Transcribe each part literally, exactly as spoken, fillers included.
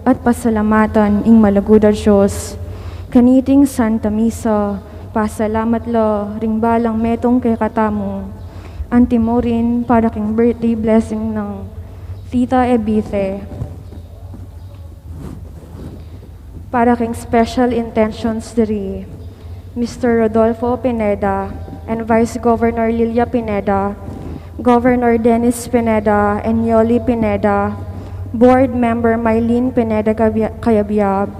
At pasalamatan ing malugud a Dios. Kaniting Santa Misa, pasalamat la ring balang metung kekatamu. Antimurin para king birthday blessing nang Tita Ebithe. Para king special intentions diri, Mister Rodolfo Pineda and Vice Governor Lilia Pineda, Governor Dennis Pineda and Yoli Pineda, Board Member Mylene Pineda Cabia-, Cayabyab,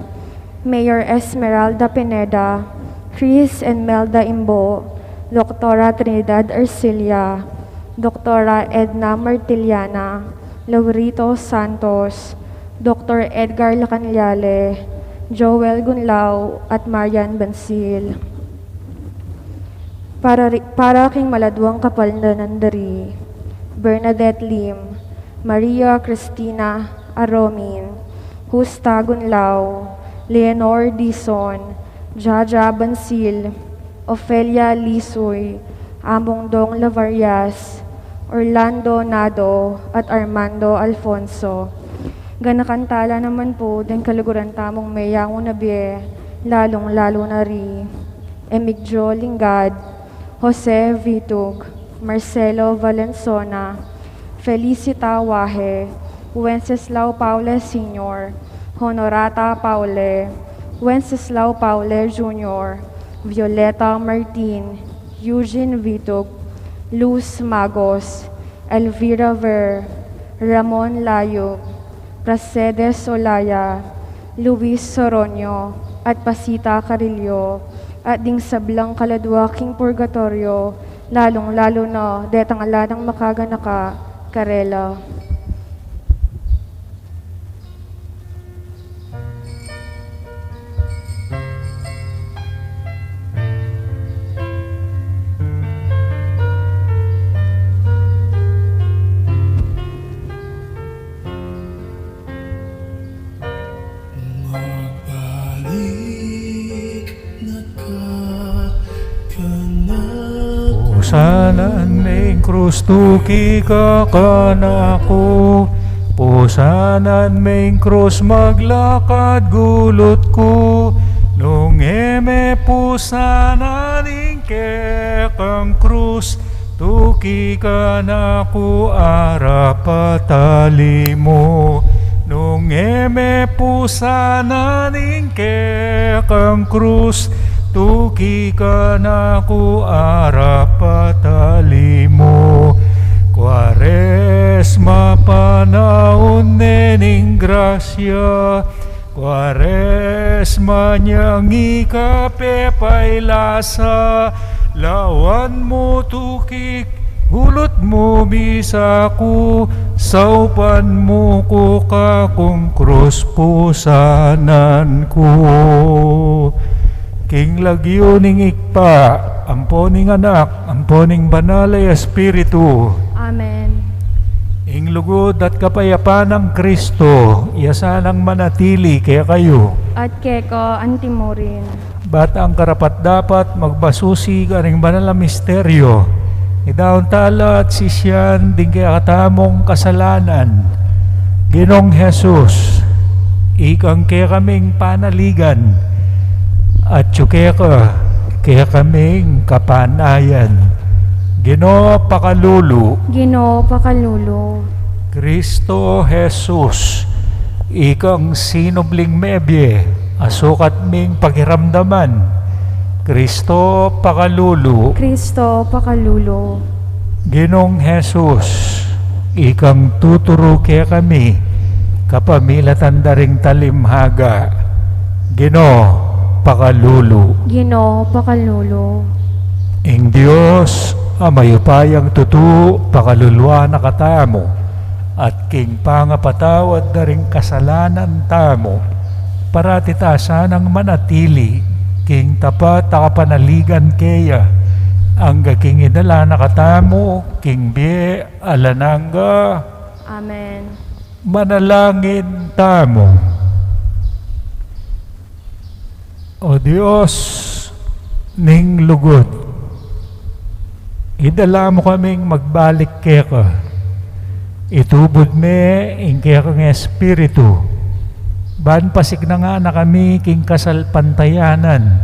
Mayor Esmeralda Pineda, Chris and Melda Imbo, Doktora Trinidad Ercilia, Doktora Edna Martiliana, Laurito Santos, Doktor Edgar Lacaniale, Joel Gunlao, at Marian Bansil. Para ri-, para king maladwang kapaldanan diri, Bernadette Lim, Maria Cristina Aromin, Justa Gunlao, Leonor Dizon, Jaja Bansil, Ofelia Lisoy, Among Dong Lavarias, Orlando Nado, at Armando Alfonso. Ganakan tala naman pu deng kaluguran tamung meyangu na bie, lalung-lalu na ri Emigdio Lingad, Jose Vitug, Marcelo Valensona, Felicita Wahe, Wenceslao Paule Senior, Honorata Paule, Wenceslao Paule Junior, Violeta Martin, Eugene Vitug, Luz Magos, Elvira Ver, Ramon Layug, Pracedes Olaya, Luis Soronio, at Pasita Carillo, at ding sablang kaladwa king purgatoryo, lalung-lalu na detang ala nang makaganaka karela. Magbalik na ka kanaku. Pusanan me ing krus, tuki ka kanaku. Pusanan me ing krus, maglakad gulut ku. Nung e me pusanan ing kekang krus, tuki kanaku, arap at ali mu. Nung e me pusanan ing kekang krus, tuki kanaku, arap at ali mu. Kuaresma, panaun ne ning grasya, Kuaresma, nyang ikapepailas a, lawan mu tuki, gulut mu bisa ku, saupan mu ku, kakung krus pusanan ku. King lagyu ning Ibpa, ampo ning Anak, ampo ning Banal a Espiritu. Amen. Ing lugud at kapayapan nang Kristo, iya sanang manatili kekayu. At keka antimurin. Bat ang karapat-dapat magbasusi karing banal a misteryo, idaun tala at sisian ding kekatamung kasalanan. Ginung Jesus, ikang kekaming panaligan, atyu keka kekaming kapanayan. Ginu, pakalulu. Ginu, pakalulu. Kristo Jesus, ikang sinubling mebie, a sukat ming pakiramdaman. Kristo, pakalulu. Kristo, pakalulu. Ginung Jesus, ikang tuturu kekami kapamilatan da ring talimhaga. Ginu, pakalulu. Ginu, pakalulu. Ing Dios a mayupayang tutu, pakaluluan na katamu, at king pangapatawad da ring kasalanan tamu, parati ta sanang manatili king tapat a kapanaligan keya, angga king idala na katamu king bie alang angga. Amen. Manalangin tamu. O Dios ning lugud, idala mu kaming magbalik keka. Itubud me ing kekang Espiritu, Ban pasignan na kami king kasalpantayanan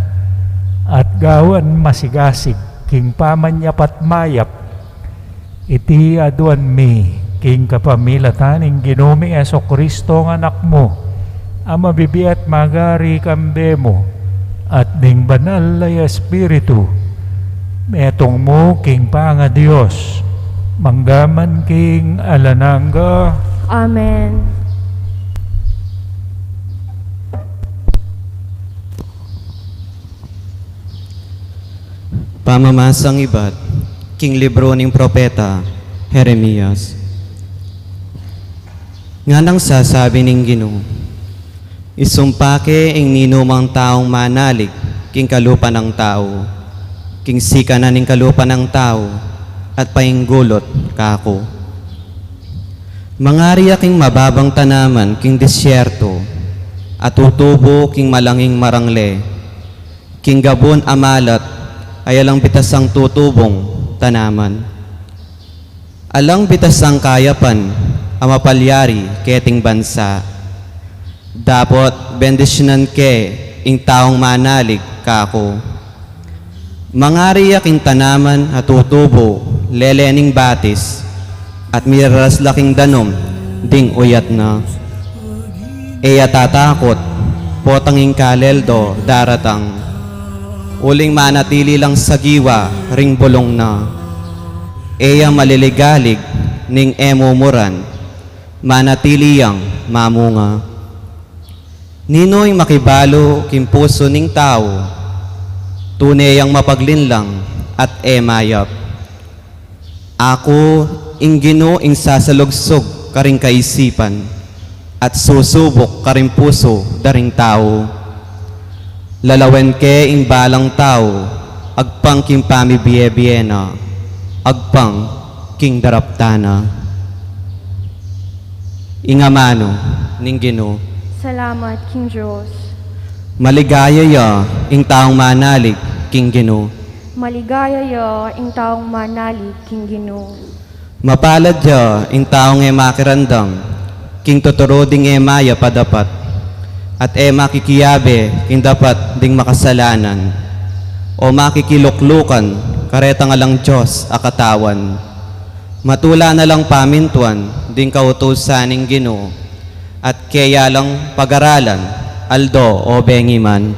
at gawan masigasig king pamanyapat mayap. Iti aduan mi king kapamilatan ning Ginu mi Jesucristo, a Anak mu, a mabibie at magari kambe mu, at ning Banal a Espiritu, metung mu king pangaDios, mangga man king alang angga. Amen. Pamamasang ibat king libru ning propeta Jeremias. Nganang sasabi ning Ginu, isumpa ke ing ninumang taung manalig king kalupa nang tau, king sikanan ning kalupa nang tau, at painggulut kaku. Mangari ya king mababang tanaman king disyerto, at tutubu king malanging marangle, king gabun a malat, ay alang bitasang tutubung tanaman. Alang bitasang kayapan a mapalyari keting bansa. Dapot bendisyunan ke ing taung manalig kaku. Mangari ya king tanaman a tutubu lele ning batis, at miraras la king danum ding uyat na. E ya tatakut, potang ing kaleldo daratang, uling manatili lang sagiwa ring bulung na. E ya maliligalig ning e mumuran, manatili yang mamunga. Ninu ing makibalu king pusu ning tau? Tune yang mapaglinlang at e mayap. Aku, ing Ginu, ing sasalugsug karing kaisipan, at susubuk karing pusu da ring tau. Lalawen ke ing balang tau agpang king pamibie-bie na, agpang king daraptan na. Ing amanu ning Ginu. Salamat king Dios. Maligaya ya ing taung manalig king Ginu. Maligaya ya ing taung manalig king Ginu. Mapalad ya ing taung e makiramdam king tuturu ding e mayap a dapat, at e makikiabe king dapat ding makasalanan, o makikiluklukan karetang alang Dios a katawan. Matula na lang pamintuan ding kautusan ning Ginu, at keya lang pagaralan aldo o bengi man.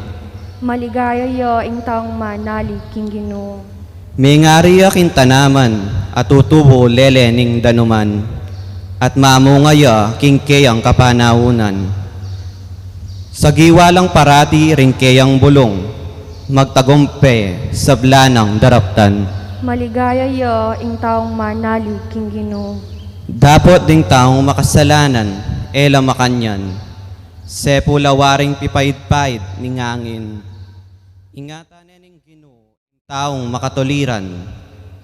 Maligaya ya ing taung manalig king Ginu. Mingari ya king tanaman a tutubu lele ning danuman, at mamunga ya king keyang kapanaunan. Sagiwa lang parati ring keyang bulung, magtagumpe sabla nang daraptan. Maligaya ya ing taung manalig king Ginu. Dapot ding taung makasalanan e la makanyan, sepu la waring pipaid-paid ning angin. Ingatan ne ning Ginu ing taung makatuliran,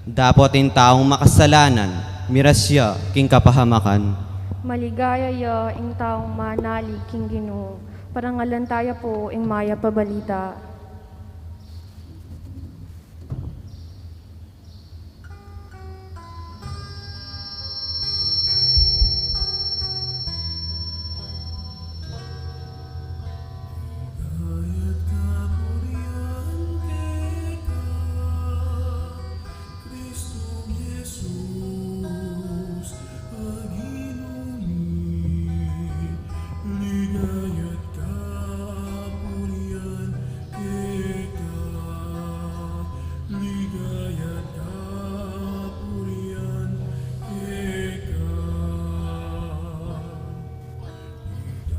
dapot ing taung makasalanan miras ya king kapahamakan. Maligaya ya ing taung manalig king Ginu. Parangalan taya pu ing mayap a balita. Ligaya't kapurian keka, ligaya't kapurian keka.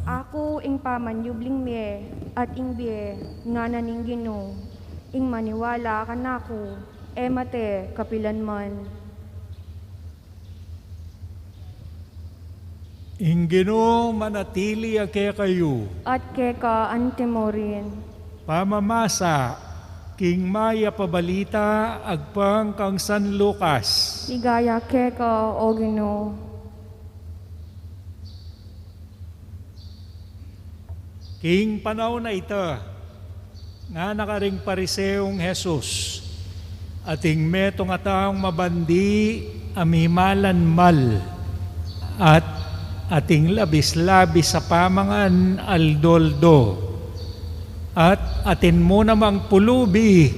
Aku ing pamanyubling mie at ing bie, ngana ning Ginu, ing maniwala kanaku, e mate kapilan man. Ing Ginu manatili ya kekayu. At keka antimurin. Pamamasa king mayap a balita agpang kang San Lucas. Ligaya keka, O Ginu. King panaun a ita, ngana karing Pariseung Jesus, ating metung a taung mabandi a mimalanmal at Ating labis-labis a pamangan aldo-aldo. At atin mu namang pulubi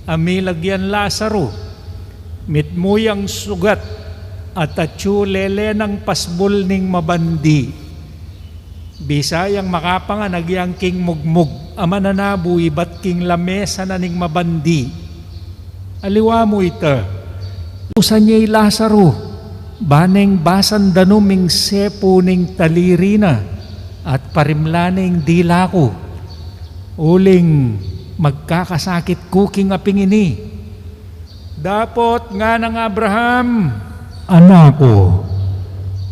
a milagyan Lazaru. Mitmu yang sugat at atyu lele nang pasbul ning mabandi. Bisa yang makapangan agyang king mugmug a mananabu ibat king lamesa na ning mabandi. Aliwa mu ita. Usan ye i Lazaru, ba neng basan danum ing sepu ning taliri na, at parimla ne ing dila ku. Uling magkakasakit ku king aping ini. Dapot ngana nang Abraham, Anak ku,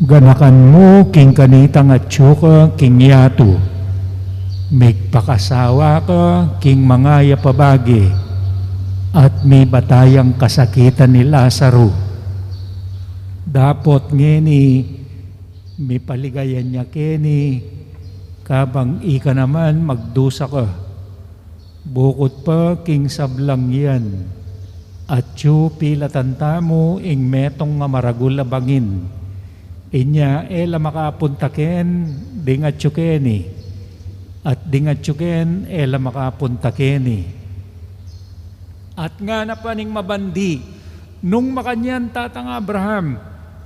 ganakan mu king kanitang atyu ka king yatu. Migpakasawa ka king mangayap a bage, at mibat yang kasakitan i Lazaru. Dapot ngeni, mipaligayan ya keni, kabang ika naman magdusa ka. Bukut pa king sablang yan, atyu pilatan tamu ing metung a maragul a bangin. Inya e la makapunta ken ding atyu keni, at ding atyu ken e la makapunta keni. At ngana pa ning mabandi, Nung makanyan, Tatang Abraham,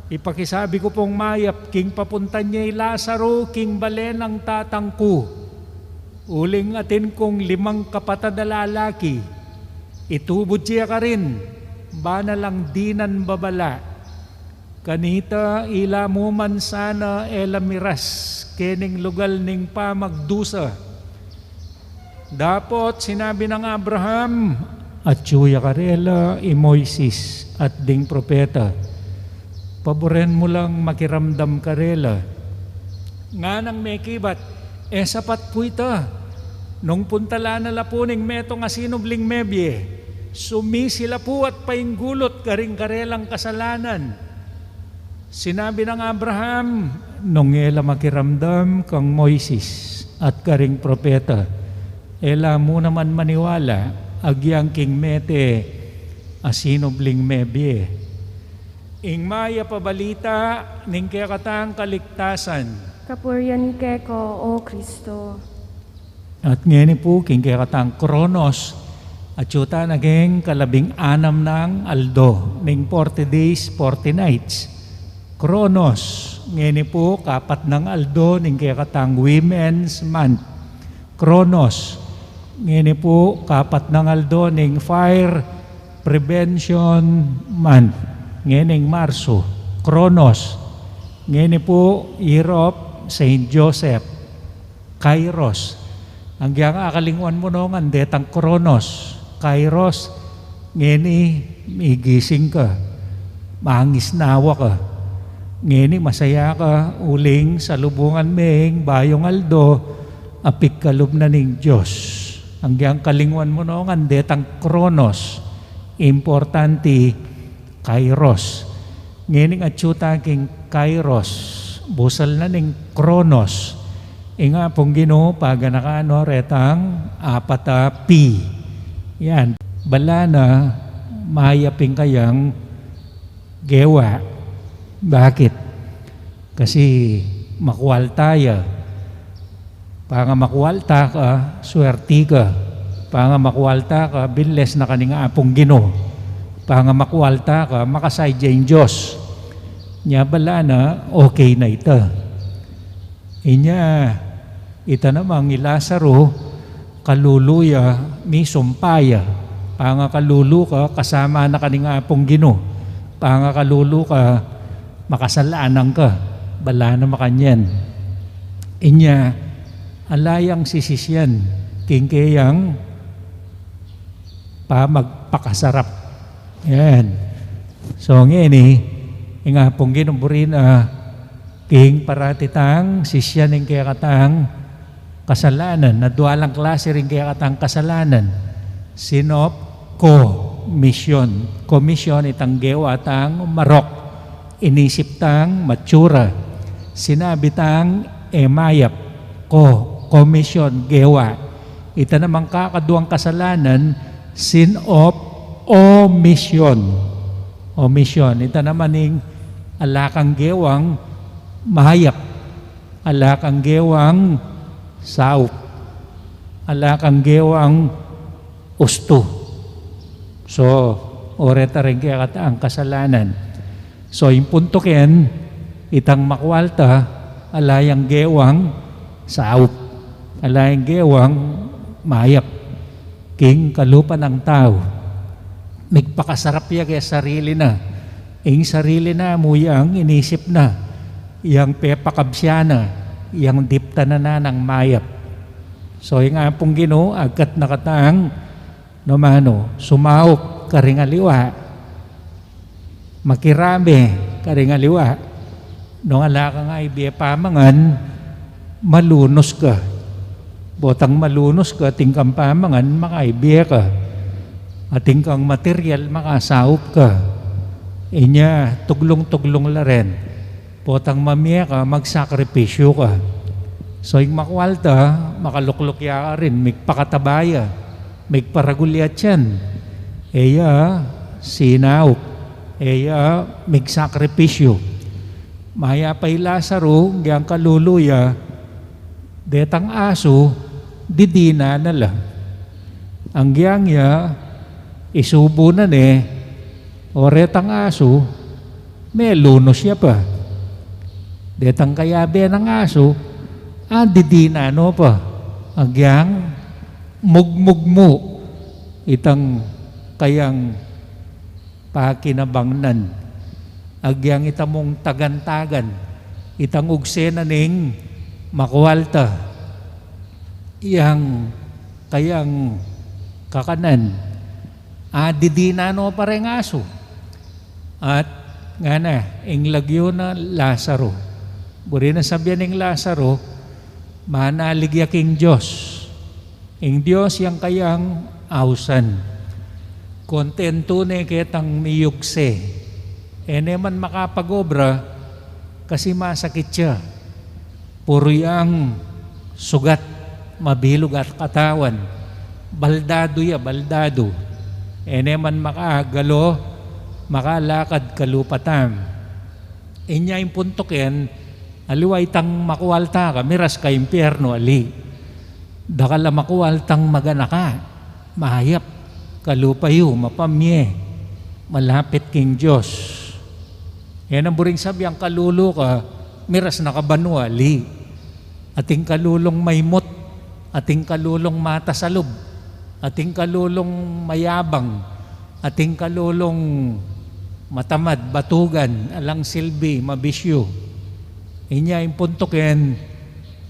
ipakisabi ku pung mayap king papuntan ye i Lazaru king bale nang tatang ku. Uling atin kung limang kapatad a lalaki, itubud ye karin, bana lang dinan babala. Kanita ila mu man sana e la miras kening lugal ning pamagdusa. Dapot sinabi nang Abraham, Atyu ya karela i Moises at ding propeta. Paburen mu lang makiramdam karela. Nganang mekibat, E sapat pu ita. Nung puntalan na la pu ning metung a sinubling mebie, sumisi la pu at painggulut karing karelang kasalanan. Sinabi nang Abraham, Nung e la makiramdam kang Moises at karing propeta, e la mu naman maniwala agyang king mete a sinubling mebie. Ing mayap a balita ning kekatang kaligtasan. Kapurian keka, O Kristo. At ngeni pu, king kekatang Kronos, atyu ta na king kalabing anam nang aldo ning forty days, forty nights. Kronos, ngeni pu, kapat nang aldo ning kekatang Women's Month. Kronos, ngeni pu, kapat nang aldo ning Fire Prevention Month. Ngening Marso, Kronos, ngeni pu, Year of Saint Joseph. Kairos. Agyang akalingwan mu no ngan detang Kronos. Kairos, ngeni migising ka. Mangisnawa ka. Ngeni masaya ka, uling salubungan me ing bayung aldo a pigkalub na ning Dios. Agyang kalingwan mu no ngan detang Kronos. Importante, Kairos. Ngening atyu ta king Kairos, busal na ning Kronos. Ing Apung Ginu paganakan no retang apat a P. Yan. Bala na mayap ing kayang gewa. Bakit? Kasi makwalta ya. Pangamakwalta ka, swerte ka. Pangamakwalta ka, binles na ka ning Apung Ginu. Pangamakwalta ka, makasayang Dios. Nya bala na, okay na ita. Inya, ita namang i Lazaro, kalulu ya, misumpa ya. Pangakalulu ka, kasama na ka ning Apung Ginu. Pangakalulu ka, makasalanan ka, bala na makanyan. Inya, ala yang sisisian, king keyang pamagpakasarap. Yan. So, ngeni, ing Apung Ginu buri na, king parati tang sisian ing kekatang kasalanan, na dua lang klase ring kekatang kasalanan. Sin of, ko, misyon. Komisyon itang gewa tang marok. Inisip tang matsura. Sinabi tang e mayap. Ko, komisyon, gewa. Ita namang kakaduang kasalanan, sin of omission. Omission. Ita naman ing ala kang gewang mayap, ala kang gewang saup, ala kang gewang ustu. So, oreta ring kekatang kasalanan. So, ing punto ken, itang makualta, ala yang gewang saup, ala yang gewang mayap king kalupa nang tau. Migpakasarap ya ke sarili na. Ing sarili na mu yang inisip na, yang pepakabsian na, yang diptan na nang mayap. So, ing Apung Ginu, agkat na katang, no manu, sumaup karing aliwa, makirame karing aliwa. Nung ala kang aibie pamangan, malunus ka. Potang malunus ka, atin kang pamangan, makaibie ka. Atin kang material, makasaup ka. Inya, tuglung-tuglung la rin. Potang mamie ka, magsakripisyu ka. So, ing makualta, makalukluk ya karin, migpakataba ya, migparagul ya atian. E ya sinaup, e ya migsakripisyu. Mayap pa i Lazaro, agyang kalulu ya, detang asu, didinan na la. Agyang ya, isubu na ne, o retang asu, melunus ya pa. Detang kayabe nang asu, a, didinan no pa. Agyang mugmug mu itang kayang pakinabangnan. Agyang ita mung tagan-tagan, itang ugse na ning makualta, yang kayang kakanan, a, didinan no pa reng asu. At ngana, ing lagyu na Lazaro. Buri na sabian ing Lazaro, manalig ya king Dios. Ing Dios yang kayang ausan. Kontentu ne ketang miyugse. E ne man makapag-obra, kasi masakit ya. Puru yang sugat, mabilug a katawan. Baldadu ya, baldadu. E ne man makagalo, makalakad kalupa tam. Inya ing punto ken, aliwa itang makualta ka, miras ka impiernu, ali. Dakal a makualtang maganaka, mayap, kalupa yu, mapamie, malapit king Dios. E nang buring sabian kalulu ka, miras na ka banua, ali. Atin kalulung maimut, atin kalulung matasalub, atin kalulung mayabang, atin kalulung matamad, batugan, alang silbi, mabisyu. Inya ing punto ken,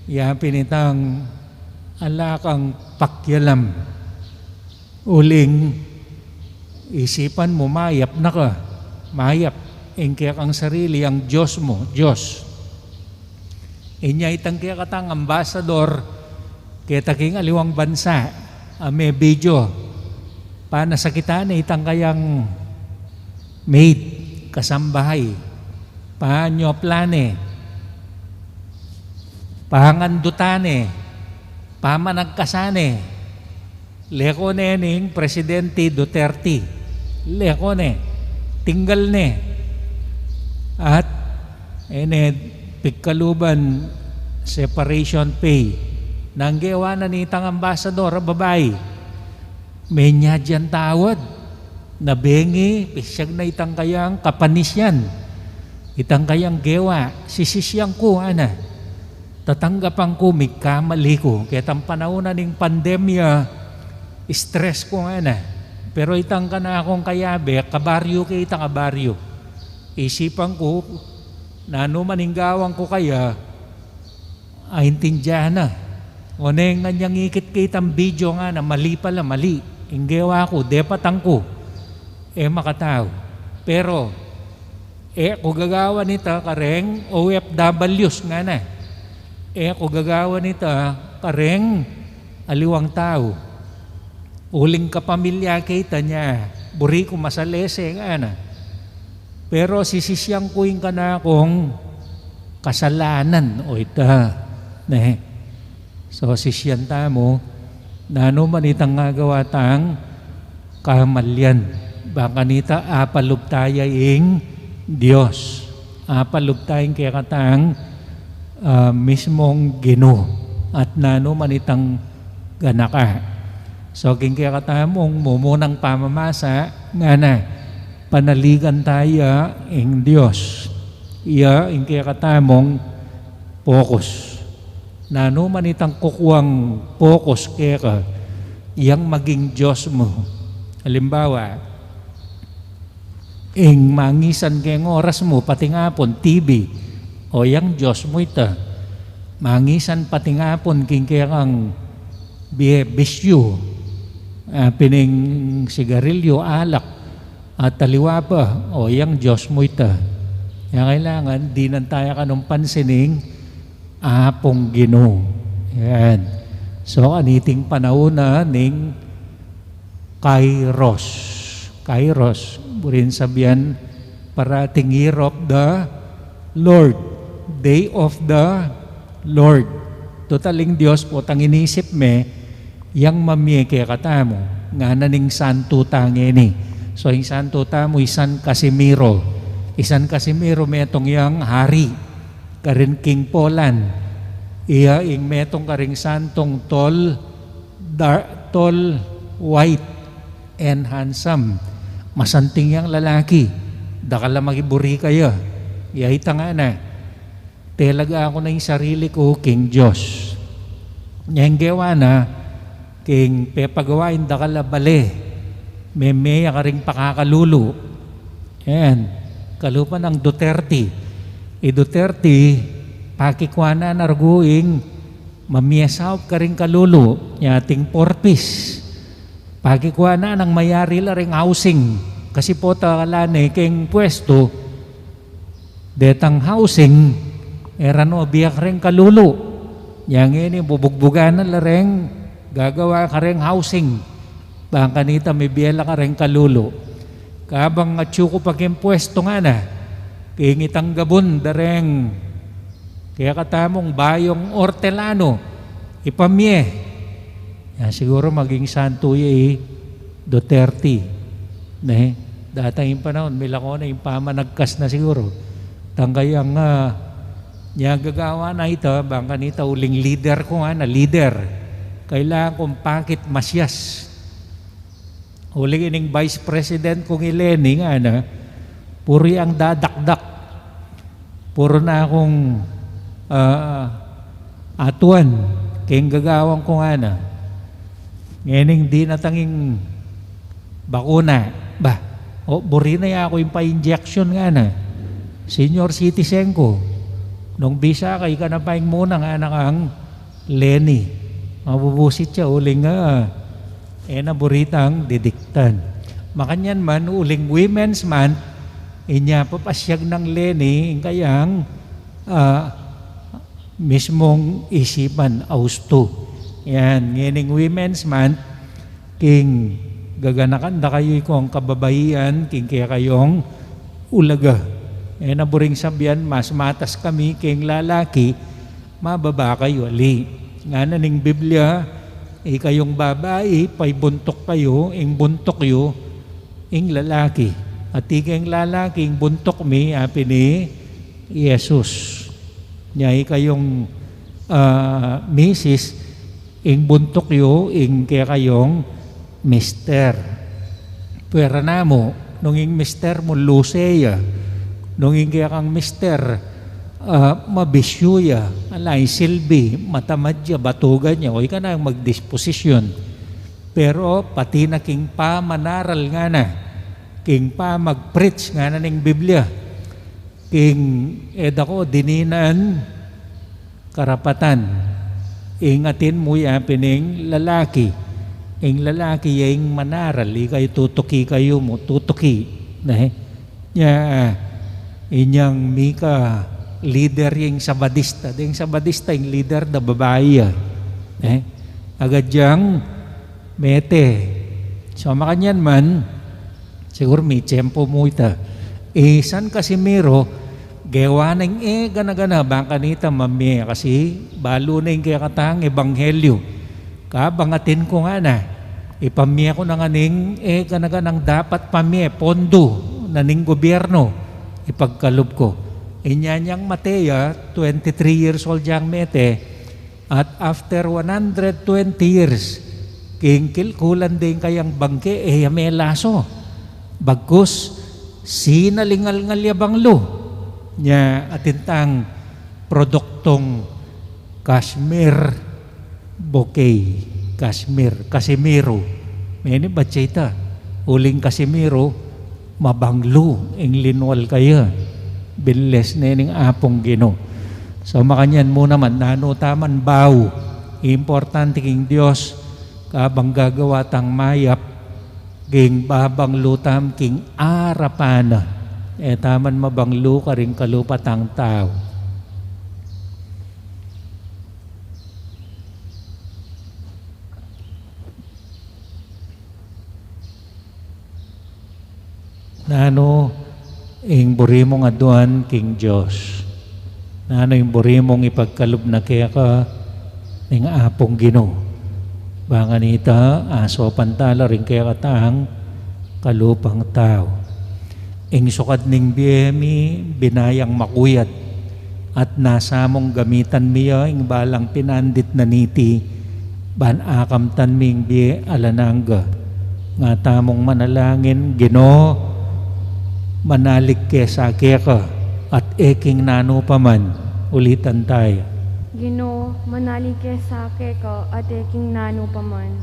ya pin itang ala kang pakialam. Uling isipan mu, mayap na ka, mayap. Ing kekang sarili, yang Dios mu, Dios. Inya itang kekatang ambasador, keta king aliwang bansa, a, me-video. Panasakitan ne itang kayang maid, kasambahay. Panyoplan ne. Pangandutan ne. Pamanagkasan ne. Leko ne ning Presidente Duterte. Leko ne. Tinggal ne. At, e ne, pigkaluban separation pay. Nang gewa na nitang ambasador a babai. Menyad yang tawad. Na bengi, pisyag na itang kayang kapanisian. Itang kayang gewa, sisisyan ku, ana. Tatanggapan ku, migkamali ku. Ketang panaun na ning pandemya, stress ku, ana. Pero itang kanakung kayabe, kabaryu ke itang kabaryu. Isipan ku, nanu man ing gawan ku kaya, aintindian na. O ne, nganyang ikit ke itang video ngana, mali pala, mali. Ing gewa ku, depatan ku. E makatau. Pero, e ku gagawan ita kareng O F Ws ngana. E ku gagawan ita kareng aliwang tau. Uling kapamilya ke ita nya, buri ku masalese ngana. Pero sisisyan ku ing kanakung kasalanan, o ita, ne. So, sisyan tamu, nanu man itang agawa tang kamalian, bang kanita apalub taya ing Dios. apalub taya ing kekatang, ah, mismong Ginu at nanu man itang ganaka. So, king kekatamung mumunang pamamasa, ngana, panaligan taya ing Dios. Iya ing kekatamung focus. Nanu man itang kukuang focus keka, yang maging Dios mu. Halimbawa, ing mangisan keng oras mu, pating apun, T V, o yang Dios mu ita. Mangisan pating apun king kekang bie, bisyu, ah, pin ing sigarilyu, alak, at aliwa pa, o yang Dios mu ita. Kaya kailangan, dinan taya kanung pansin ing Apung Ginu. Yan. So, kaniting panaun na ning Kairos. Kairos, buring sabian, parating year of the Lord, day of the Lord. Total ing Dios potang inisip me, yang mamie kekatamu, ngana ning santu ta ngeni. So, ing santu tamu, i San Casimiro. I San Casimiro, metung yang hari karin king Poland. Iya ing metung karing santung tall, dar-, tall, white, and handsome. Masanting yang lalaki. Dakal a makiburi kaya. Iya ita ngana, telaga ku na ing sarili ku king Dios. Nya ing gewa na, king pepagawa ing dakal a bale, meme ya karing pakakalulu. Yan. Kalupa nang Duterte. I Duterte, pakikua na na rugu ing mamie saup karing kalulu, nya ating four Ps. Pakikua na nang mayari la ring housing. Kasi pota ala ne keng pwestu, detang housing, e ra no biye kareng kalulu. Nya ngeni bubugbugan na la reng gagawa kareng housing. Bang kanita mibiye la kareng kalulu. Kabang atyu ku pa keng pwestu ngana, king itang gabun da reng kekatamung bayung ortelano, ipamie. Yan siguru maging santu ya i Duterte. Ne? Datang ing panaun, milako na ing pamanagkas na siguru. Tangkayang, ah, nya gagawa na ita, bang kanita uling leader ku ngana, leader. Kailangan kung pakit masyas. Uling ining vice president kung i Leni ngana, puru yang dadakdak. Puru na kung, ah, atuan, keng gagawan ku ngana. Ngening dinatang ing bakuna, ba, o, buri na ya ku ing pa-injection ngana. Senior citizen ku. Nung bisa ka, ika na pa ing muna ngana kang Leni. Mabubusit ya, uling, ah, e na buri tang didiktan. Makanyan man, uling Women's Month, inya papasyag nang Leni, ing kayang, ah, mismung isipan, austu. Yan, ngening Women's Month, king gaganakan da kayu ikong kababaian, king kekayung ulaga. E na buring sabian, mas matas kami king lalaki, mababa kayu, ali. Ngana ning Biblia, ikayung babai, paibuntuk kayu, ing buntuk yu, ing lalaki. At ikeng lalaki, ing buntuk mi, apin i Jesus. Nya ikayung, ah, misis, ing buntuk yu, ing kekayung mister. Pwera na mu, nung ing mister mu luse ya, nung ing kekang mister, ah, mabisyu ya, ala ing silbi, matamad ya, batugan ya, o ika na ing magdisposisyon. Pero pati na king pamanaral ngana, king pamag-preach ngana ning Biblia, king e da ko dininan karapatan ing atin mu ya pin ing lalaki. Ing lalaki ya ing manaral, ikayu tutuki kayu mu, tutuki. Ne? Nya, ah, inyang mika leader ya ing Sabadista. Deng Sabadista ing leader da babai ya. Ne? Agad yang mete. So, makanyan man, siguru mitiyempu mu ita. I San Casimiro, gewa na ing e gana-gana, bang kanita mamie, kasi balu na ing kekatang ebanghelyu. Kabang atin ku ngana, ipamie ku na ngan ing e gana-ganang dapat pamie, pondu na ning gobyerno, ipagkalub ku. Inya nyang mate ya, twenty-three years old yang mete, at after one hundred twenty years, king kilkulan ding kayang bangke, e ya melaso. Bagkus, sinalingalngal ya banglu. Nya, atin tang produktong Kashmir bouquet, Kashmir, Casimiro. Meni batse ita, uling Casimiro, mabanglu ing linwal kaya. Binles ne ning Apung Ginu. So, makanyan mu naman, nanu taman bau, importante king Dios, kabang gagawa tang mayap, king babanglu tam king arapan na. E taman mabanglu karing kalupa tang tau. Nanu ing buri mung aduan king Dios? Nanu ing buri mung ipagkalub na keka ning Apung Ginu? Bang kanita, asopan tala ring kekatang kalupang tau. Ing sukad ning bie mi, binayang makuyad, at nasa mung gamitan mi ya ing balang pinandit na niti, ban akamtan mi ing bie alang angga. Nga tamung manalangin, Ginu, manalig ke sa keka, at e king nanu pa man. Ulitan taya. Ginu, manalig ke sa keka, at e king nanu pa man.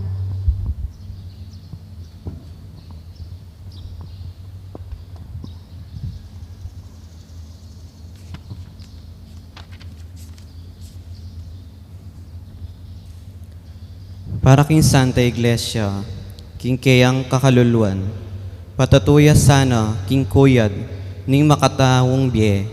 Para king Santa Iglesia, king keyang kakaluluan, patatuya sana king kuyad ning makataung bie,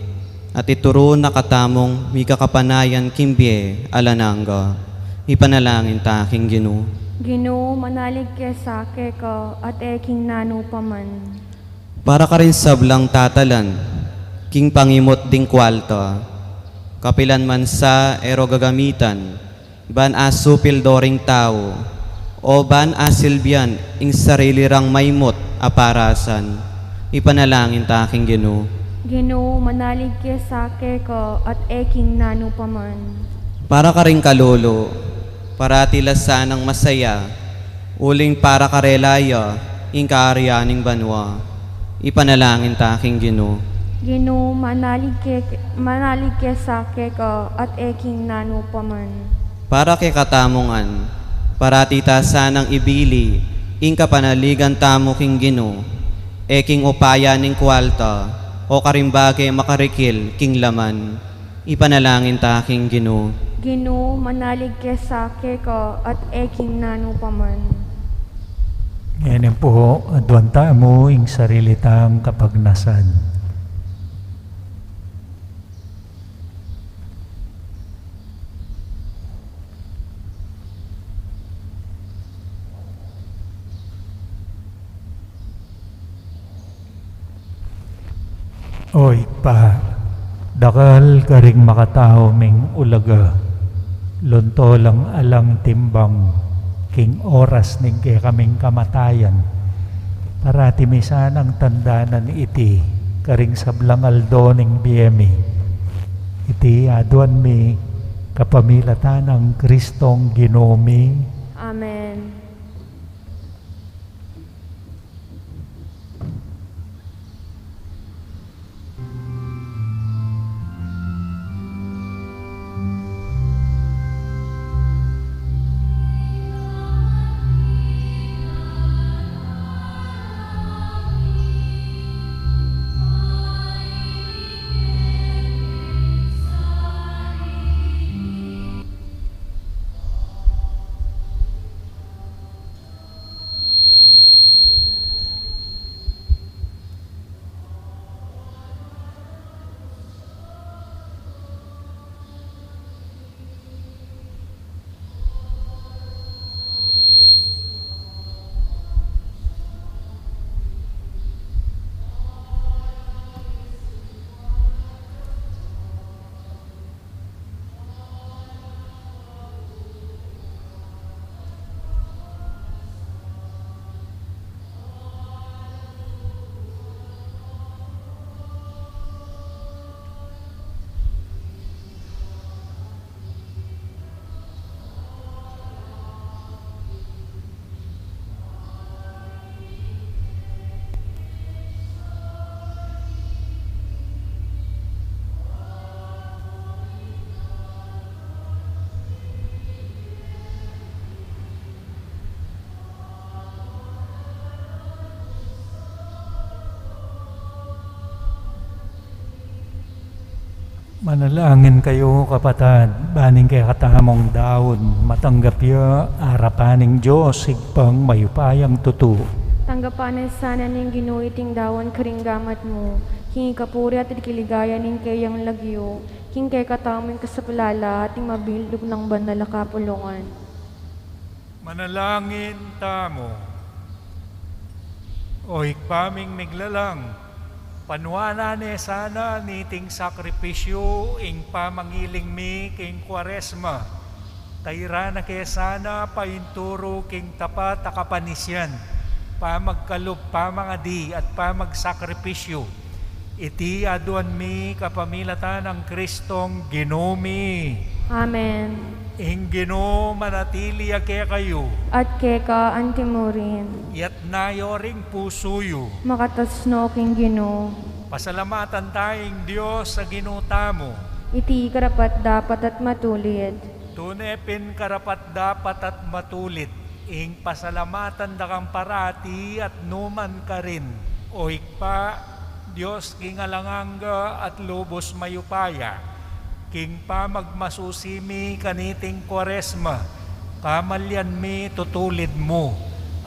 at ituru na katamung mikakapanayan king bie alang angga. Ipanalangin ta king Ginu. Ginu, manalig ke sa keka, at e king nanu pa man. Para karing sablang tatalan king pangimut ding kwalta, kapilan man sa e ro gagamitan, ban asupil do ring tau, o ban asilbian ing sarili rang maimut a parasan. Ipanalangin ta king Ginu. Ginu, manalig ke sa keka, at e king nanu pa man. Para karing kalulu, parati la sanang masaya, uling para karela ya ing kayarian ning banua. Ipanalangin ta king Ginu. Ginu, manalig ke, manalig ke sa keka, at e king nanu pa man. Para kekatamu ngan, parati ta sanang ibili ing kapanaligan tamu king Ginu, e king upaya ning kwalta, o karing bage makarikil king laman. Ipanalangin ta king Ginu. Ginu, manalig ke sa keka, at e king nanu pa man. Ngeni pu, aduan tamu ing sarili tang kapagnasan. O Ibpa, dakal karing makatau ming ulaga, lunto lang alang timbang king oras ning kekaming kamatayan. Parati mi sanang tandanan iti karing sablang aldo ning bie mi. Iti aduan mi kapamilatan nang Kristong Ginu mi. Amen. Manalangin kayu, kapatad, ban ing kekatamung daun matanggap ya arapan ning Dios Ibpang mayupayang tutu. Tanggapan na sana ning Ginu iting daun karing gamat mu, king ikapuri at ikaligaya ning keyang lagyu, king kekatamung kasaplalan at king mabilug nang banal a kapulungan. Manalangin tamu. O Ibpa ming miglalang, panuanan ne sana niting sakripisyu ing pamangiling mi king Kuaresma. Tairan na ke sana painturu king tapat a kapanisian, pamagkalub, pamangadi, at pamagsakripisyu. Iti aduan mi kapamilatan nang Kristong Ginu mi. Amen. Ing Ginu manatili ya kekayu. At keka antimurin. Itas yu ring pusu yu. Makatas no king Ginu. Pasalamatan taya ing Dios a Ginu tamu. Iti karapat-dapat at matulid. Tune pin karapat-dapat at matulid ing pasalamatan da kang parati at nu man karin, O Ibpa, Dios king alang angga at lubus mayupaya. King pamagmasusi mi kaniting Kuaresma, kamalian mi tutulid mu,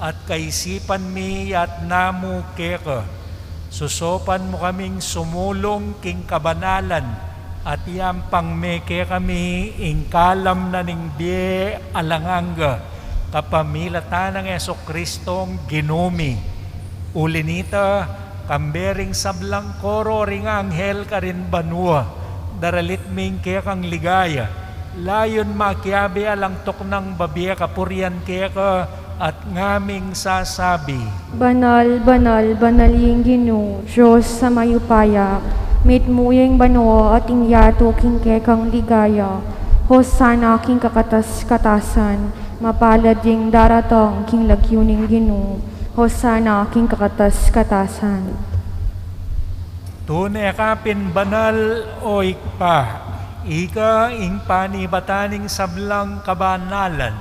at kaisipan mi yatna mu keka. Susopan mu kaming sumulung king kabanalan, at yampang me kekami ing kalam na ning bie alang angga, kapamilatan nang Jesucristong Ginu mi. Uli nita, kambe ring sablang koro ring anghel karin banua, daralit mi ing kekang ligaya, layun makiabe alang tuknang babie kapurian keka, at ngaming sasabi: Banal, banal, banal ing Ginu, Dios a mayupaya, mitmu ya ing banua at ing yatu king kekang ligaya. Hosana king kakatas-katasan, mapalad ya ing daratang king lagyu ning Ginu. Hosana king kakatas-katasan. Tune ka pin banal, O Ibpa, ika ing panibatan ning sablang kabanalan.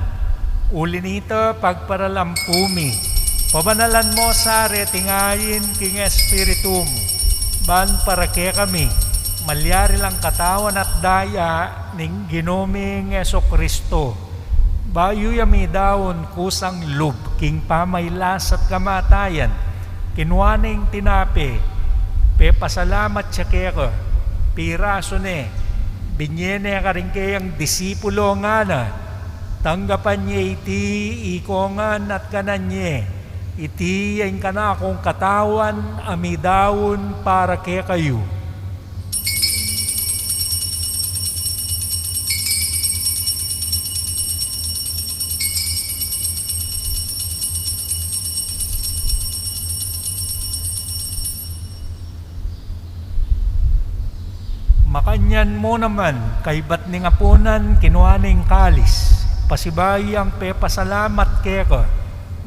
Uli nita, pagparalampu mi, pabanalan mu sa reting ain king Espiritu mu, ban para kekami malyari lang katawan at daya ning Ginu ming Jesucristo. Bayu ya midaun kusang lub king pamailas at kamatayan, kinua ne ing tinape, pepasalamat ya keka, pirasu ne, binie ne karing keyang disipulo, ngana: Tanggapan ye iti ikongan at kanan ye, iti ya ing kanakung katawan a midaun para kekayu. Makanyan mu naman, kaybat ning apunan, kinua ne ing kalis, pasibayu yang pepasalamat keka,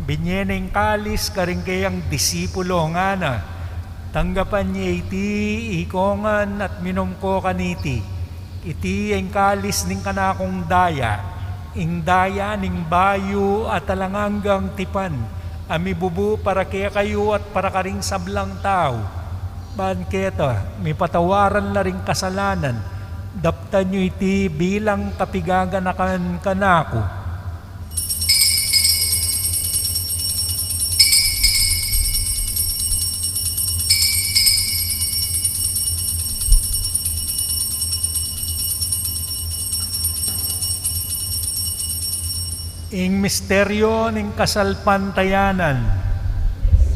binie ne ing kalis karing keyang disipulo, ngana: Tanggapan ye iti ikongan at minum ko kaniti. Iti ya ing kalis ning kanakung daya, ing daya ning bayu at alang anggang tipan, a mibubu para kekayu at para karing sablang tau. Ban keta mipatawaran la ring kasalanan. Daptan yu iti bilang kapigaganakan kanaku. Ing misteryu ning kasalpantayanan.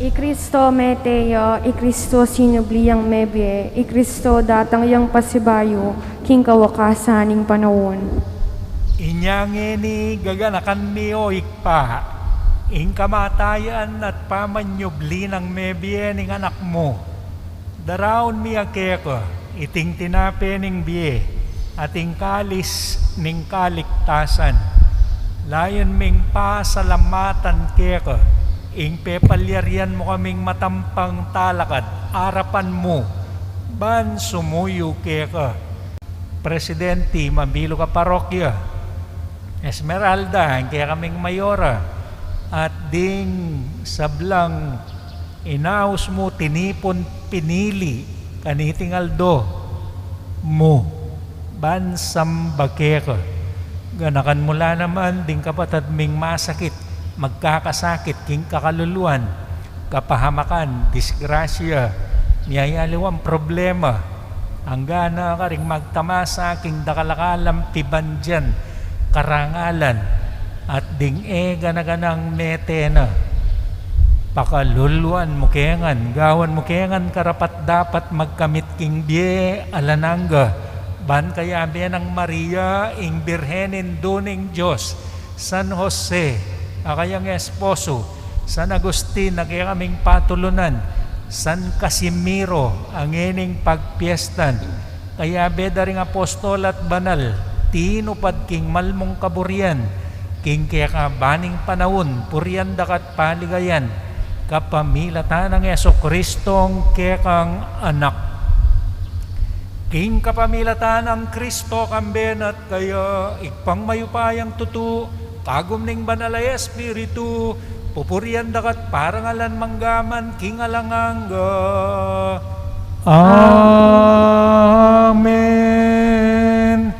I Kristo mete ya, i Kristo sinubli yang mebie, i Kristo datang yang pasibayu, king kawakasan ning panaun. Inya ngeni gaganakan mi, o Ibpa, ing kamatayan at pamanyubli nang mebie ning Anak mu. Daraun mi ya keka iting tinape ning bie, at ing kalis ning kaligtasan. Layun ming pasalamatan keka ing pepalyarian mu kaming matampang talakad arapan mu, ban sumuyu keka. Presidente, mabilug a parokya, Esmeralda, ing kekaming mayora, at ding sablang inaus mu, tinipun, pinili kaniting aldo mu. Ban samba keka. Ganakan mu la naman ding kapatad ming masakit, magkakasakit king kakaluluan, kapahamakan, disgrasya, miyayaliwang problema, anggana karing magtamasa king dakal a kalampiban dian, karangalan, at ding e gana-ganang mete na. Pakaluluan mu ke ngan, gawan mu ke ngan karapat-dapat magkamit king bie alang angga, ban kayabe nang Maria, ing Birhen Indu ning Dios, San Jose, a kayang esposo, San Agustin, a kekaming patulunan, San Casimiro, a ngening pagpiestan, kayabe da ring apostol at banal, tinupad king mal mung kaburian, king kekabaning panaun, purian daka at paligayan, kapamilatan nang Jesucristong kekang Anak. King kapamilatan nang Cristo, kambe na at kaya, Ibpang mayupayang tutu, kagum ning Banal a Espiritu, pupurian daka at parangalan manggaman king alang angga. Amen.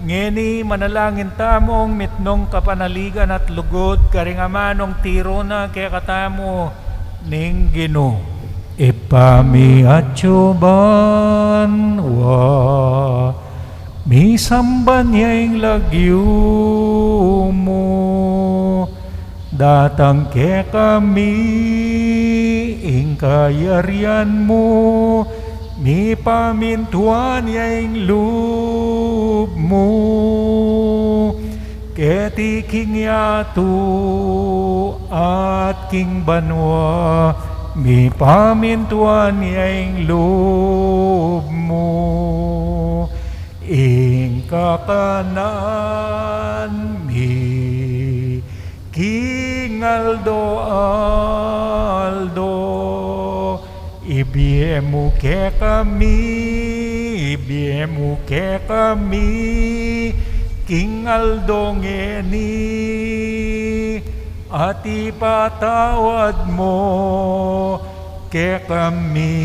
Ngeni manalangin tamung mitmung kapanaligan at lugud karing amanung tiru na kekatamu ning Ginu. Ibpa mi atsu ka banua, misamban ya ing lagyu mu, datang kekami ing kayarian mu, mipamintuan ya ing lub mu, keti king yatu at king banua, mipamintuan ya ing lub mu. Ing kakanan mi king aldo-aldo, ibie mu kekami, ibie mu kekami king aldo ngeni, at ipatawad mu kekami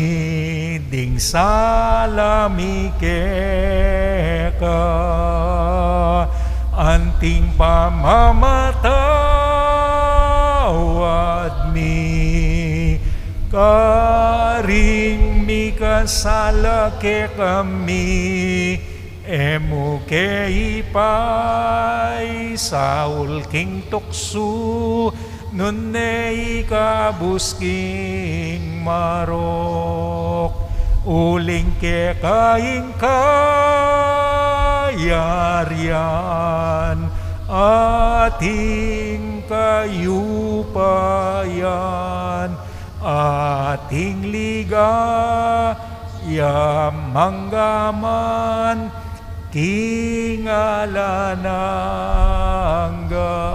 ding sala mi keka, anting pamamatawad mi karing mikasala kekami, e mu ke ipaisaul king tuksu, nune ikabus king marok, uling keka ing kayarian, at ing kayupayan, at ing ligaya manggaman king alang angga.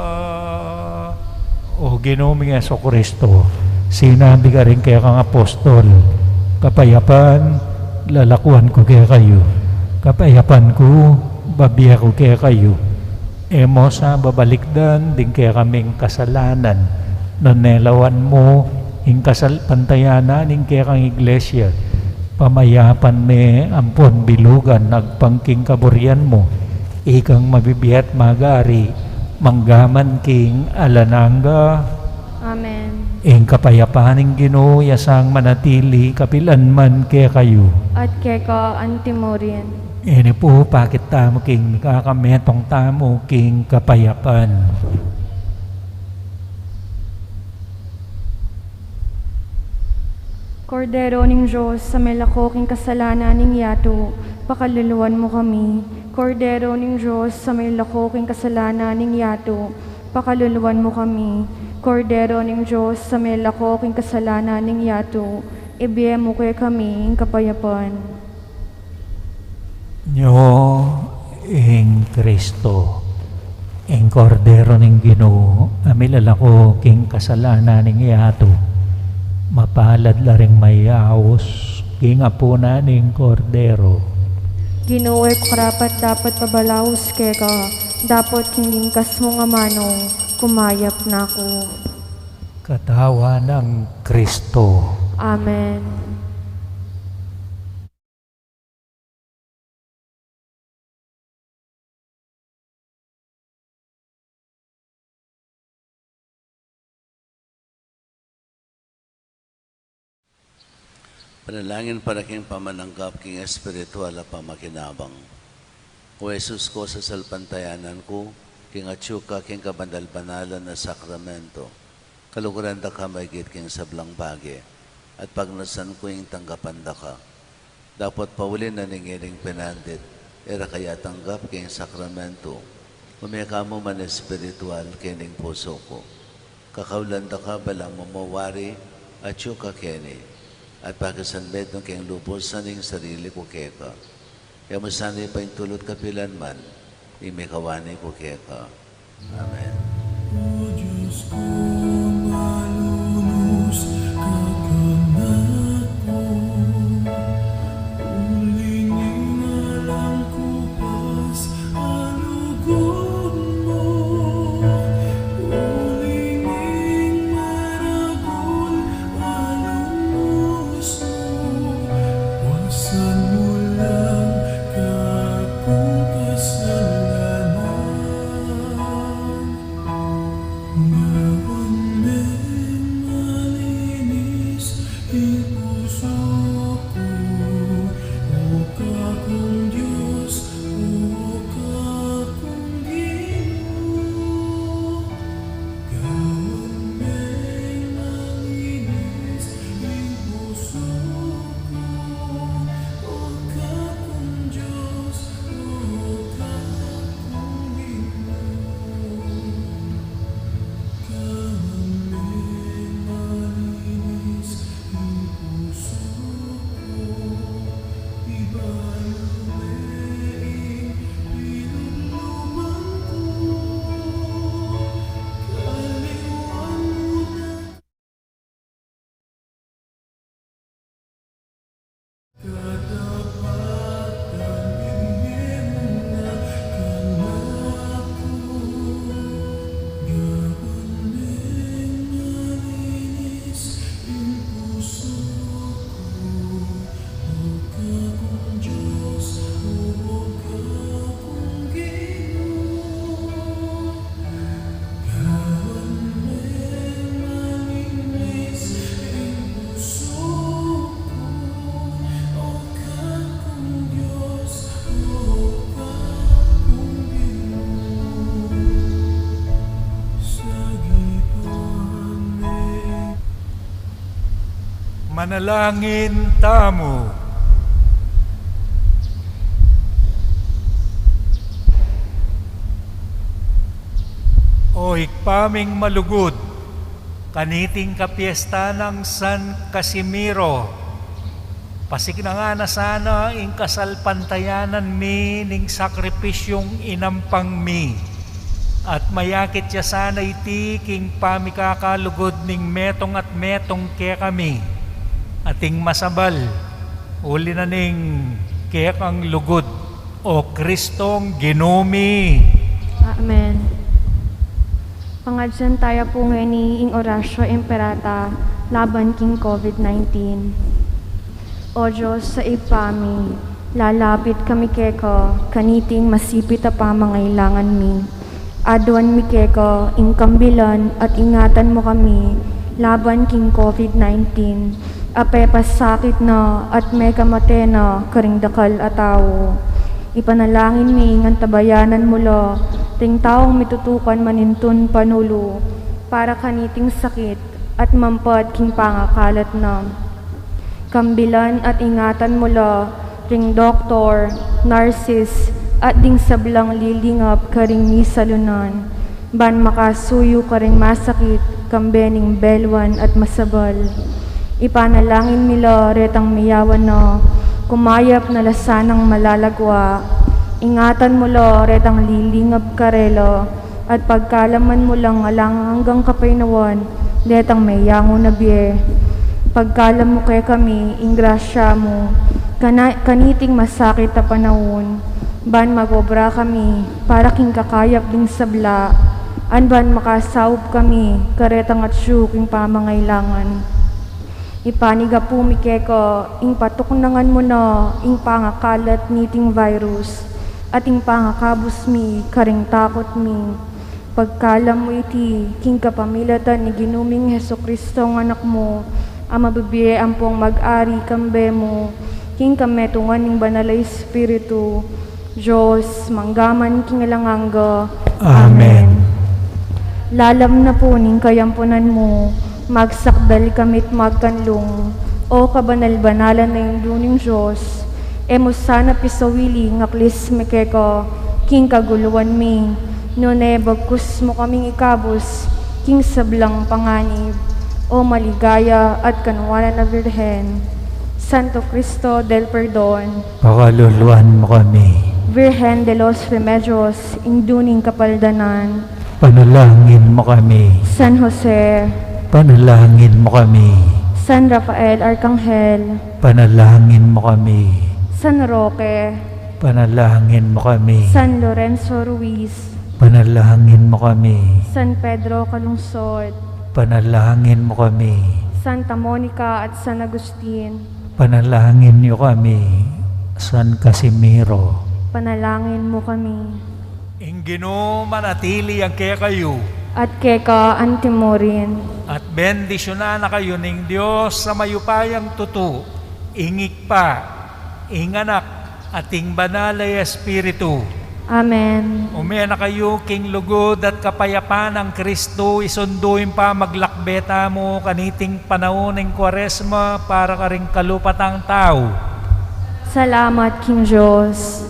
O Ginu ming Jesucristo, sinabi ka karing kekang apostol, kapayapan lalakuan ku kekayu, kapayapan ku bibie ku kekayu. E mu sa babalikdan ding kekaming kasalanan, nune lawan mu ing kasalpantayanan ning kekang Iglesia, pamayapan me ampon bilugan agpang king kaburian mu, ikang mabibie at magari manggaman king alang angga. Amen. Ing kapayapan ning Ginu ya sang manatili kapilan man kekayu. At keka antimurin. Ini pu, pakit tamu king mikakametung tamu king kapayapan. Kordero ning Dios, a milako king kasalanan ning yatu, pakaluluan mu kami. Kordero ning Dios, a milako king kasalanan ning yatu, pakaluluan mu kami. Kordero ning Dios, a milako king kasalanan ning yatu, ibie mu kekami ing kapayapan. Nyo ing Kristo, ing Kordero ning Ginu, a milalako king kasalanan ning yatu. Mapalad la ring mayaus king apunan ning Kordero. Ginu, e ku karapat-dapat pabalaus keka, dapot king lingkas mung amanu, kumayap na ku. Katawan nang Kristo. Amen. Panalangin para king pamananggap king espiritual a pamakinabang. O Jesus ku, sasalpantayanan ku king atyu ka king kabanal-banalan a sakramento. Kaluguran da ka maigit king sablang bage, at pagnasan ku ing tanggapan da ka. Dapot pauli na ning iling penandit, e ra ka atanggap king sakramento, ume ka mu man espiritual king pusu ku. Kakaulan da ka balamu mu wari atyu ka keni, at pakisanmetung keng lubus ing sarili ku keka. E mu sana paintulut kapilan man ing mikawani ku keka. Amen. O Dios ku, malunus ka kanakun, uling ing alang ku pas a lugud mu, uling ing maragul a lugud mu, wasan mu lang kakung kasalanan. Gawan meng malinis ing pusu ku, O kakung Dios, O kakung Ginu. Gawan meng malinis ing pusu ku, O kakung Dios, O kakung Ginu. Gawan meng malinis ing pusu ku, ibalu me ing pilubang ku, kaliwan mu na katapatan, ibie mu na kanaku. Gawan meng malinis ing pusu ku, O kakung Dios, O kakung Ginu. Gawan meng malinis ing pusu ku, O kakung Dios, O kakung Ginu. Sagipan me. Manalangin tamu. O Ibpa ming malugud, kaniting kapiestan nang San Casimiro, pasiknangan na sana ing kasalpantayanan mi ning sakripisyung inampang mi, at mayakit ya sana iti king pamikakalugud ning metung at metung kekami, at ing masabal, uli na ning kekang lugud, O Kristong Ginu mi. Amen. Pangadyan taya pu ngeni ing Oratio Imperata laban king COVID nineteen. O Dios a Ibpa mi, lalapit kami keka kaniting masipit a pamangailangan mi. Aduan mi keka ing kambilan at ingatan mu kami laban king COVID nineteen a pepasakit na at mekamate na karing dakal a tau. Ipanalangin mi ngan tabayanan mu la ring taung mitutukan manintun panulu para kaniting sakit at mampad king pangakalat na. Kambilan at ingatan mu la ring doktor, nurses, at ding sablang lilingap karing misalunan, ban makasuyu karing masakit, kambe ning belwan at masabal. Ipanalangin mi la retang meyawan na, kumayap na la sanang malalagwa. Ingatan mu la retang lilingap karela, at pagkaluban mu lang alang anggang kapaynawan detang meyangu na bie. Pagkalub mu kekami ing grasya mu, kana-, kaniting masakit a panaun, ban mag-obra kami para king kakayap ding sabla, at ban makasaup kami karetang atyu king pamangailangan. Ipanyawad mi keka ing patuknangan mu na ing pangakalat niting virus, at ing pangakabus mi karing takut mi. Pagkalub mu iti king kapamilatan ning Ginu ming Jesucristo a Anak mu, A mabibie ampong mag-ari kambe mu, king kametungan ning Banal a Espiritu, Dios, mangga man king alang angga. Amen. Amen. Lalam na pu ning kayampunan mu, magsakdal kami't magkanlung, O kabanal-banalan a Indu ning Dios, e mu sana pisawili ing aklis mi keka king kaguluan mi, nune bagkus mu kaming ikabus king sablang panganib. O maligaya at kanwanan a Birhen, Santo Cristo del Perdon, pakaluluan mu kami. Virgen de los Remedios, Indu ning Kapaldanan, panalangin mu kami. San Jose, panalangin mu kami. San Rafael Arkanghel, panalangin mu kami. San Roque, panalangin mu kami. San Lorenzo Ruiz, panalangin mu kami. San Pedro Calungsod, panalangin mu kami. Santa Monica at San Agustin, panalangin yu kami. San Casimiro, panalangin mu kami. Ing Ginu manatili ya kekayu. At keka antimurin. At bendisyunan na kayu ning Dios a mayupayang tutu, ing Ibpa, ing Anak, at ing Banal a Espiritu. Amen. Ume na kayu king lugud at kapayapan nang Kristo, isundu ing pamaglakbe tamu kaniting panaun ning Kuaresma para karing kalupatang tau. Salamat king Dios.